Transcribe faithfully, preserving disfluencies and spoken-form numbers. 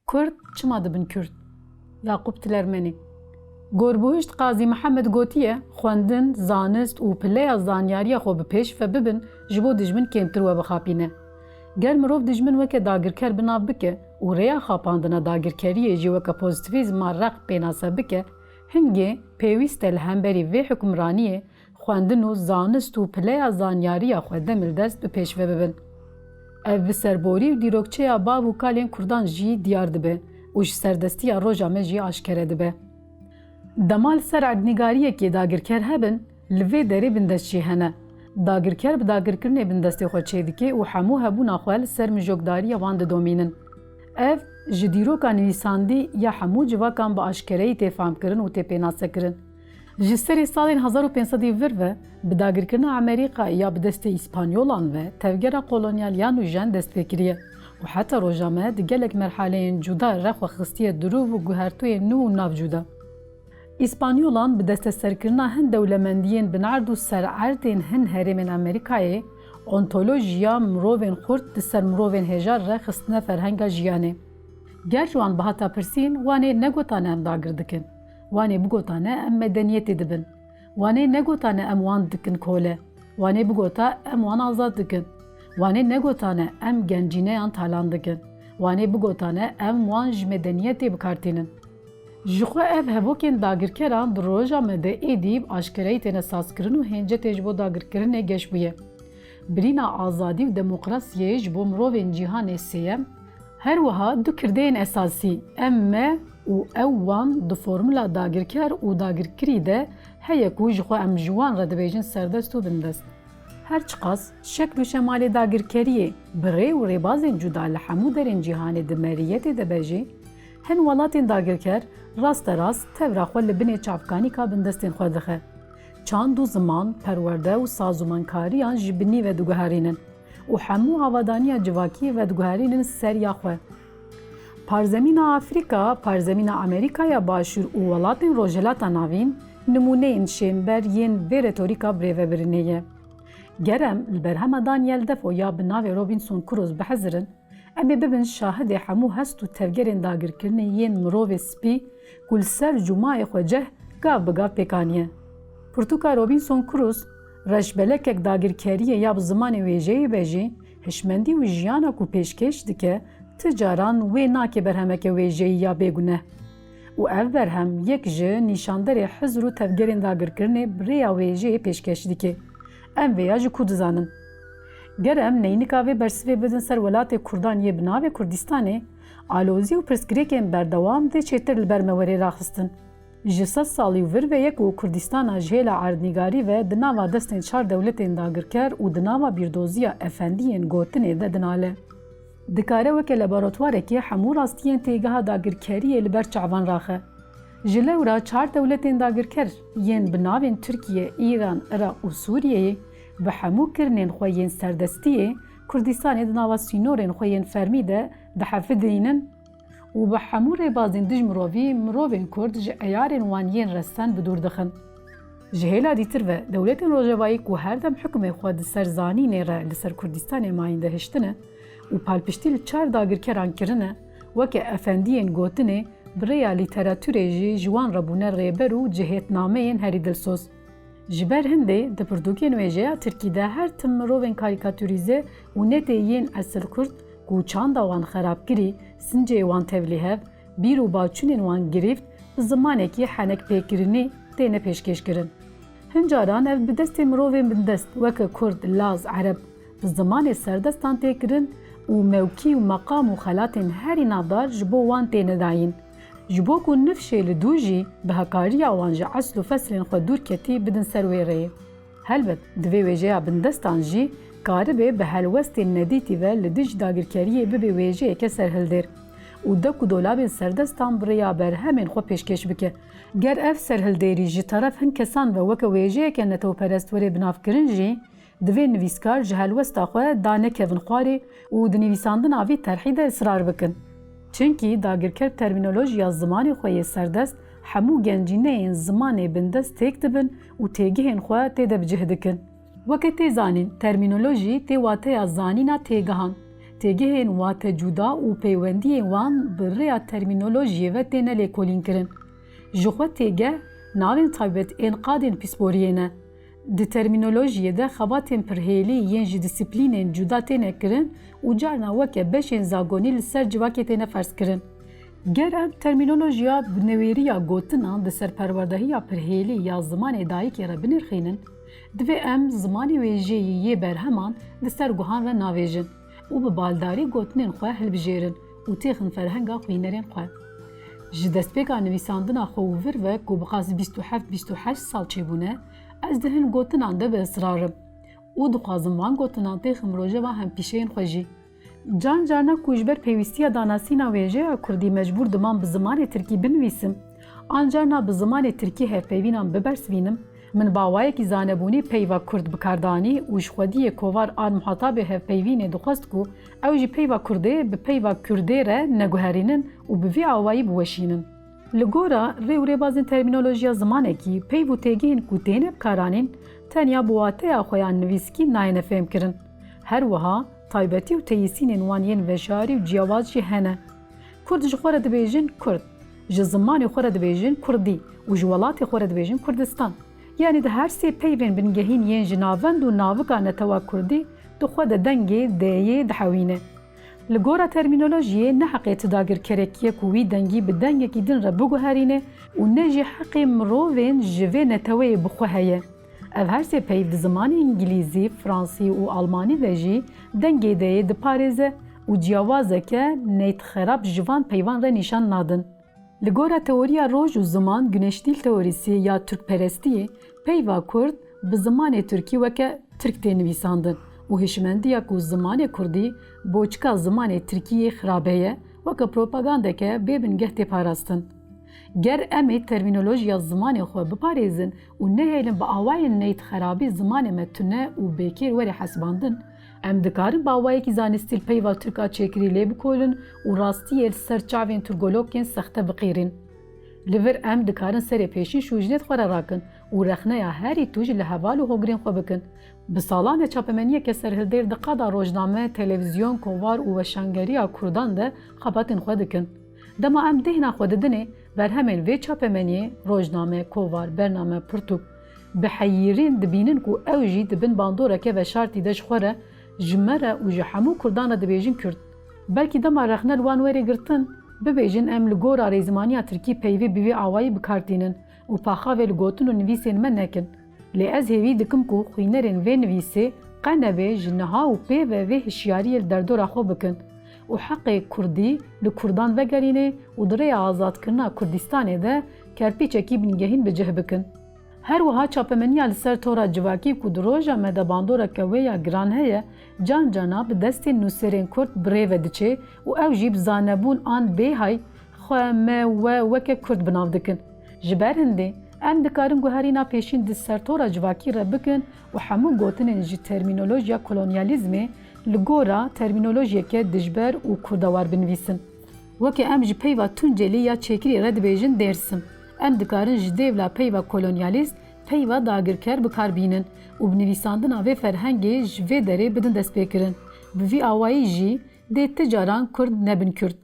Kurd çima dibin Kurd? Yaqûb Tilermenî. Gorbihişt Qazî Mihemed gotiye, xwendin, zanist û pileya zanyariya xwe bi pêş ve bibin, ji bo dijmin kêmtir we bixapîne. Ger mirov dijmin weke dagirker bi nav bike û rêya xapandina dagirkeriyê jî weke pozîtîfîzma req pênase bike, hingê pêwîst e li hemberî vê hukimraniyê xwendin û zanist û pileya zanyariya xwe demildest bi pêş ve bibin. Ev bi serborî û dîrokçeya bav û kalên Kurdan jî diyar dibe û ji serdestiya roja me jî aşkere dibe. Dema li ser erdnîgariyekê dagirker hebin, li vê derê bindest jî hene. Dagirker bi dagirkirinê bindestê xwe çêdike û hemû hebûna xwe li ser mijokdariya wan didomînin. Ev, ji dîroka nivîsandî ya hemû civakan bi aşkereyî tê famkirin û tê pênasekirin. Ji serê salên hezar û pênc sed û vir ve bi dagirkirina Amerîka ya bi destê Îspanyolan ve tevgera kolonyal ya nûjen dest pê kiriye û heta roja me di gelek merhaleyên cuda re xwe xistiye dirûv û guhertoyên nû û navcû de. Îspanyolan bi desteserkirina hin dewlemendiyên binerd û sererdên hin herêmên Amerîkayê, ontolojiya mirovên xurt di ser mirovên hêjar re xistine ferhenga jiyanê. Ger ji wan bihata pirsîn, wan ê negotane em dagir dikin. Wan ê bigotane em medeniyetê dibin. Wan ê negotane em wan dikin kole. Wan ê bigota em wan azad dikin. Wan ê negotane em gencîneyan talan dikin. Wan ê bigotane em wan ji medeniyetê bi kar tînin. Ji xwe ev hevokên dagirkeran di roja me de êdî bi aşkereyî têne sazkirin û hêncetê ji bo dagirkirinê geş bûye. Birîna azadî û demokrasiyê ji bo mirovên cîhanê sêyem, her wiha du kirdeyên esasî, em me û ew wan, di formula dagirker û dagirkirî de heye ku ji xwe em ji wan re dibêjin serdest û bindest. Her çiqas şekl û şemalê dagirkeriyê bi rê û rêbazên cuda li hemû derên cîhanê di meriyetê de be jî, hin welatên dagirker rasterast tevra xwe li binê çavkanîka bindestên xwe dixe. Çand û ziman, perwerde û sazûmankariyan ji binî ve diguherînin û hemû avadaniya civakiyê vediguherînin ser ya xwe. Parzemîna Afrîka, parzemîna Amerîkaya Başûr û welatên Rojhilata Navîn nimûneyên şênber yên vê retorîka birêvebirinê ye. Ger em li berhema Daniel Defoe ya bi navê Robinson Crusoe bihezirin, em ê bibin şahidê hemû hest û tevgerên dagirkirinê yên mirovê spî ku li ser cûmayê xwe ceh gav bi gav pêk aniye. Pirtûka Robinson Crusoe, reşbelekek dagirkeriyê ya bi zimanê wêjeyê be jî, hişmendî û jiyana ku pêşkêş dike, ti caran wê nake berhemeke wêjeyî ya bêguneh. Û ev berhem yek ji nîşanderê hizr û tevgerên dagirkirinê bi rêya wêjeyê pêşkêş dike. Em vêya ji ku dizanin? Ger em neynika vê bersivê bidin ser welatê Kurdan yê bi navê Kurdistanê, alozî û pirsgirêkên berdewam dê çêtir li ber me werê raxistin. Ji sed salî û vir ve ye ku Kurdistana ji hêla erdnîgarî ve di nava destên çar dewletên dagirker û di nava bîrdoziya efendiyên gotinê de dinale. Dikare weke laboratuwarekê hemû rastiyên têgeha dagirkeriyê li ber çavan raxe. Ji lewra çar dewletên dagirker yên bi navên Tirkiye, Îran, Iraq û Sûriyeyê bi hemû kirinên xwe yên serdestiyê Kurdistanê di nava sînorên xwe yên fermî de dihefidînin û bi hemû rêbazên dijmirovî mirovên Kurd ji eyarên wan yên resen bi dûr dixin. Ji hêla dîtir ve, dewletên Rojavayî ku her dem hukmê xwe di ser zanînê re li ser Kurdistanê mayînde hiştine û palpiştî li çar dagirkeran kirine, weke efendiyên gotinê, bi rêya lîteratûrê jî ji wan re bûne rêber û cihêtnameyên herî dilsoz. Ji ber hindê di pirtûkên wêjeya tirkî de her tim mirovên karîkatûrîze û ne tê yên esil Kurd ku çanda wan xerab kirî, sincê wan tevlî hev, bîr û baçûnên wan girîft, bi zimanekî henekpêkirinî têne pêşkêşkirin. Hin caran ev bi destê mirovên bindest weke Kurd, Laz, Ereb, bi zimanê serdestan tê kirin û mewkî û meqam û xelatên herî navdar ji bo wan têne dayîn. Ji bo ku nifşê li dû jî bi hekariya wan ji esl û feslên xwe dûr ketî bidin ser wê rêyê. Helbet, divê wêjeya bindestan jî karibe bi helwestên nedîtî ve li dij dagirkeriyê bibe wêjeyeke serhildêr û dek û dolabên serdestan bi rêya berhemên xwe pêşkêş bike. Ger ev serhildêrî ji teref hin kesan ve weke wêjeyeke netewperest were binavkirin jî, divê nivîskar ji helwesta xwe danekevin xwarê û di nivîsandina vî terhî de israr bikin. Çimkî dagirker termînolojiya zimanê xwe yê serdest, hemû gencîneyên zimanê bindest têk dibin û têgihên xwe tê de bi cih dikin. Weke tê zanîn, termînolojî tê wateya zanîna têgihan, Têgehên wate cuda û peywendiyên wan bi rêya termînolojiyê ve têne lêkolînkirin. Ji xwe têgeh navên taybet ên qadên pîsporiyê ne. Di termînolojiyê de xebatên pirhêlî yên ji dîsîplînên cuda têne kirin û carna weke beşên zagonî li ser civakê têne ferzkirin. Ger em termînolojiya binewêrî ya gotinan di ser perwerdehiya pirhêlî ya zimanê dayikê re binirxînin, divê em zimanê wêjeyî yê berheman di ser guhan re navêjin û bi baldarî gotinên xwe hilbijêrin û têxin ferhenga xwînerên xwe. Ji destpêka nivîsandina xwe û vir ve ku bi qas bîst û heft bîst û heşt sal çêbûne, ez di hin gotinan de bi israr im û dixwazim van gotinan têxim rojeva hempîşeyên xwe jî. Can carna ku ji ber pêwîstiya danasîna wêjeya kurdî mecbûr dimam bi zimanê tirkî binivîsim, an carna bi zimanê tirkî hevpeyvînan bibersivînim, min bi awayekî zanebûnî peyva kurd bi kar danî û ji xwediyê kovar an muhatabê hevpeyvînê dixwest ku ew jî peyva kurdê bi peyva kurdê re neguherînin û bi vî awayî biweşînin. Li gora rê û rêbazên termînolojiya zimanekî, peyv û têgihên ku têne bikaranîn, tenya bi wateya xwe ya nivîskî nayêne fêhmkirin. Her wiha, taybetî û teyîsînên wan yên veşarî û ciyawaz jî hene. Kurd ji xwe re dibêjin kurd, ji zimanê xwe re dibêjin kurdî û ji welatê xwe re dibêjin Kurdistan. Yanî di her sê peyvên bingehîn yên ji navend û navika netewa kurdî di xwe de dengê d'yê dihewîne. Li gora termînolojiyê ne heqê ti dagirkerekî ye ku wî dengî bi dengekî din re biguherîne û ne jî heqê mirovên ji vê neteweyê bi xwe heye. Ev her sê peyv di zimanê îngilîzî, fransî û almanî de jî dengê d'yê diparêze û ciyawazeke neytxerab ji van peyvan re nîşan nadin. Li gora teoriya roj û ziman, Güneşdil teorisi ya tirkperestiyê, peyva kurd bi zimanê tirkî weke tirk tê nivîsandin û hişmendiya ku zimanê kurdî boçika zimanê tirkî yê xirabe ye, weke propagandeke bê bingeh tê parastin. Ger em ê termînolojiya zimanê xwe biparêzin û nehêlin bi awayên neytxerabî zimanê me tune û bêkêr were hesibandin, em dikarin bi awayekî zanistî li peyva tirka çêkirî lê bikolin û rastiyê li ser çavên tirkologên sexte biqîrin. Li vir em dikarin serê pêşî şûjinê di xwe re rakin û rexneya herî tûj li heval û hogirên xwe bikin. Bi salan e çapemeniyeke serhildêr di qada rojname, televîzyon, kovar û weşangeriya kurdan de xebatên xwe dikin. Dema em dêhna xwe didinê berhemên vê çapemeniyê, rojname, kovar, bername, pirtûk, bi heyirîn dibînin ku ew jî di bin bandoreke veşartî de ji xwe re, ji me re û ji hemû kurdan re dibêjin kurd. Belkî dema rexne li wan were girtin, bibêjin em li gora rêzimaniya tirkî peyvê bi vî awayî bi kar tînin û paxavê li gotin û nivîsên me nekin. Lê ez hêvî dikim ku xwînerên vê nivîsê qe nebe ji niha û pê ve vê hişyariyê li derdora xwe bikin û heqê kurdî li kurdan vegerîne û di rêya azadkirina Kurdistanê de kerpîçekî bingehîn bi cih bikin. Her wiha çapemeniya li ser tora civakî ku di roja me de bandoreke wê ya giran heye, can cana bi destên nûserên kurd bi rê ve diçe û ew jî bi zanebûn an bêhay xwe, me, we weke kurd bi nav dikin. Ji ber hindê em dikarin guherîna pêşîn di ser tora civakî re bikin û hemû gotinên ji termînolojiya kolonyalîzmê li gora termînolojiyeke dijber û kurdewar binivîsin. Weke em ji peyva Tuncelî ya Çêkirî re dibêjin Dêrsim, em dikarin ji dêvla peyva kolonyalîst peyva dagirker bi kar bînin û bi nivîsandina vê ferhengê ji vê derê bidin destpêkirin. Bi vî awayî jî dê ti caran kurd nebin kurd.